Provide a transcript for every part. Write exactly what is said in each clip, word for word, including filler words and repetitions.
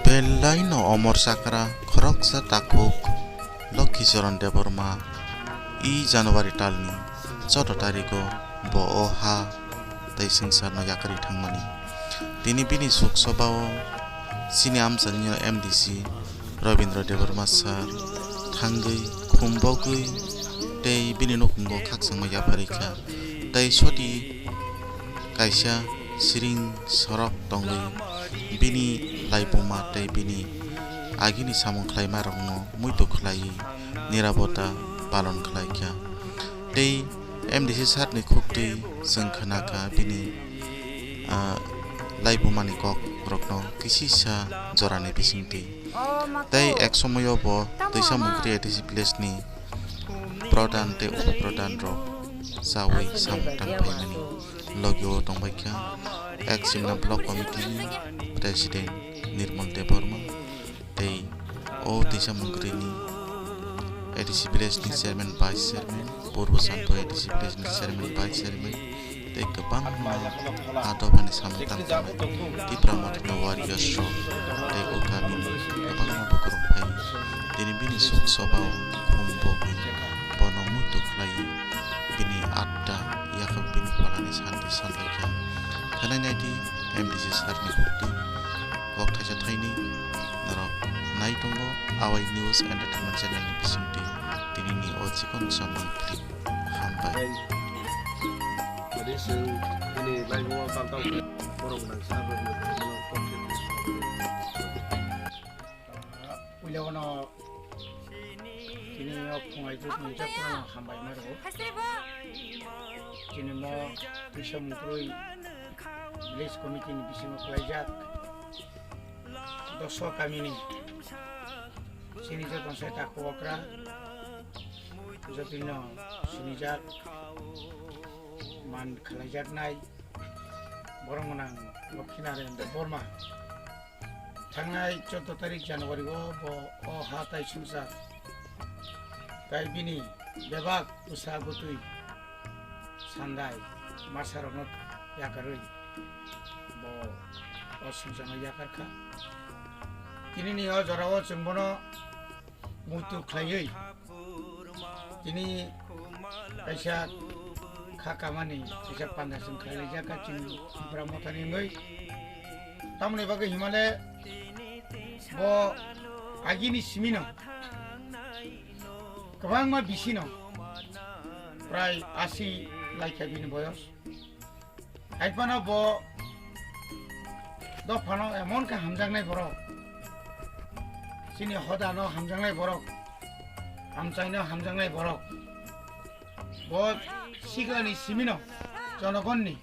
Belai no omor chakra khoroksa takhuk Lokhi Charan Debbarma e January talni choudo tarigo bo o ha tei swngcharno yakarwi thangmani. Tini bini suk sobao chini amchaini M D C Rabindra Debbarma sir thangwi khumbogwi tei bini nukhungo khakchangma yapharwi kha tei soti kaisa siring sorok tongwi bini laibuma tei bini agini samung khlaimarokno muitu khlaiwi nirabota palon khlai kha. Tei M D C sir ni khuktwi chwng khna kha bini, ah, laibumani kokrokno kisisa jorani bisingtwi. Tei ek somoio bo Twisa Mungkri A D C village ni pradhan tei upo pradhan rok chawi samung tang phaimani logio tongbai kha ek Simna block committee ni president Nirmal Debbarma tei o Twisa Mungkri ni A D C village ni chairman, vice chairman, Purbo Sanpur A D C village ni chairman, vice chairman, tei kwbangma a dophani samung tang tongnai Tipra Mothani warriors rok tei o kamini kwbangma bukurok phai tini bini suk sobao khum bogwi bono muitu khlaiwi bini atta yakho bini phalani santi sanlaikha. Khanai naidi M D C sir ni buktui kok thaisa thaini norok nai tongo Awai News Entertainment Channel ni bisingtwi tinini o chikon samung clip. Hambai. Tei, tei chwng bini laibuma bantao borok nangsa borokno borokno kok khe. Puila wano tini o phungai jotoni jotono hambai ma rwo. Tini mo Twisa Mungkri village committee ni bisingo khlaijak doso kamini chini joton sai takhuk okra jotino sinijak man khlaijaknai borok gwnang Lokhinarayan Debbarma. Thangnai choudo tarik January o bo o ha tai swngchar tai bini bebak bwsa bwtwi sandai masarokno yakarwi bo o swngcharno yakar kha. Tinini o jorao chwng bono muitu khlaiwi tini kaisa kha kamani kaisa panda chwng khlailaijak kha chini Tipra Mothani wngwi. Tamoni bagwi himale bo agini simino kwbangma bisino prai asi laikha bini boyos. Haiphano bo dophano emon khe hamjaknai borok, chini hodano hamjaknai borok, amchaino hamjaknai borok. Bo siklani simino jonogonni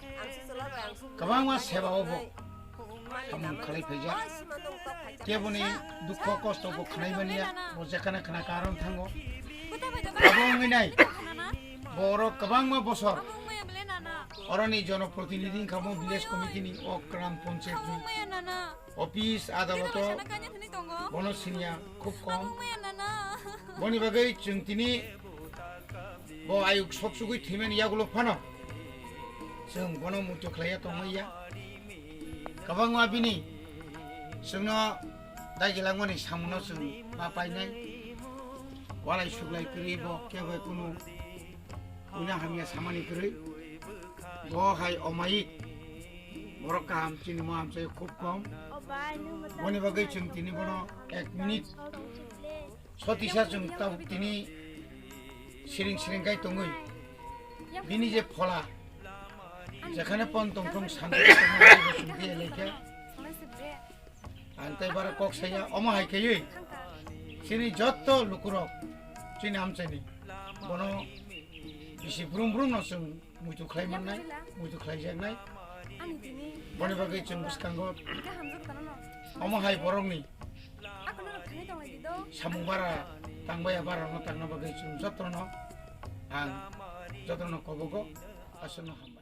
kwbangma seba o bo samung khlai phaijak. Keboni dukho kosto bo khwnai manya, bo jekhane khna karon thango. Abo wngwi nai, borok kwbangma bosor oroni jonoprotinidhi wngkha, bo village committee ni, o gram panchayat ni office, adaloto bono siniya khub kom. Boni bagwi chwng tini bo ayuk sok sugwi thwimani yagulo phano chwng bono muitu khlaiya tongmaya. Kwbangma bini chwngno dagi langmani samungo chwng ma painai. Walai suglai kwrwi bo kebo kunu uina hamya samani kwrwi. Bo hai omayik borok kaham chini mo amchai khub kom. Boni bagwi chwng tini bono ek minute sotisa chwng tabuk tini siring siring kai tongwi bini je phola jekhane pon tongthong santi tongthong chwng tiyalaikha. Ang tei bara kok saya omo hai khaiwi chini jotto lukurok chini amchaini bono bisi brum brum no chwng muitu khlai mannai, muitu khlaijaknai. Boni bagwi chwng bwskango omo hai borokni samung bara tangbaya bara no tangna bagwi chwng jotono ang jotono kobogo aswkno ham.